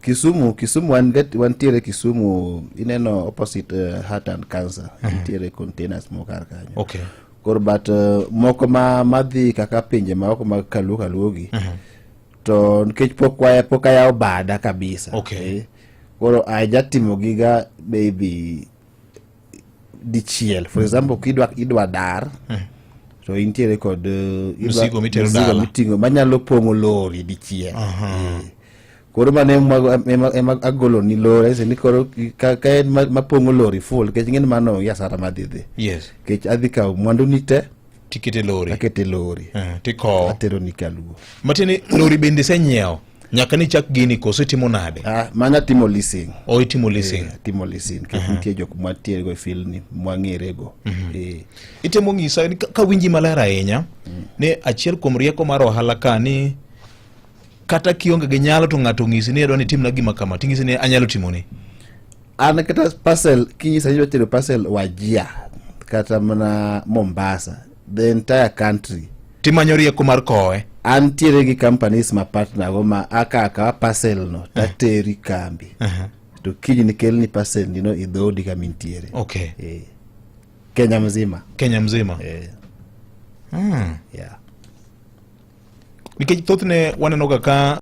Kisumu wantiere Kisumu, ineno opposite Heart and Cancer, nitiere containers moko kar kanyo. Koro but moko ma madhi kaka pinje maoko mag kaluo kaluogi to nikech pok ayawo bada kabisa. Koro ajatimo giga maybe dichiel. For example, kidwa idwa dar to intiere kod mzigo mitero mzigo dala. Miting'o manyalo pong'o lori dichiel. Koro mano ema agolo ni lori anyise ni koro ka en mapong'o lori full, nikech ing'e ni mano onge asara madhi dhi nikech adhi kawo mwandu ni te tikete lori, akete lori, tikowo, atero ni kaluo. Matiende ni lori bende isenyiewo nyaka ni chak gini koso itimo nade? Ah, mana timo leasing. O itimo leasing? Timo leasing nikech nitie jok mwantiere go e field ni mwang'ere go. Itemo ng'isa ni ka winji maler ahinya ni achiel kuom rieko mar ohala ka ni kata kionge gi nyalo to ng'ato ong'isi ni adwa ni itimna gima kama, ting'isi ni anyalo timoni. An kata parcel kinyisa ni idwa tero parcel Wajir kata mana Mombasa, the entire country, timanyo rieko mar kowe. Antiere gi companies ma partner go ma aka akawa parcel no tateri kambi to kiny ni kelni parcel ni no e dhoodi kama intiere. Kenya mzima. Kenya mzima. Yeah. Nikech thothne waneno ga ka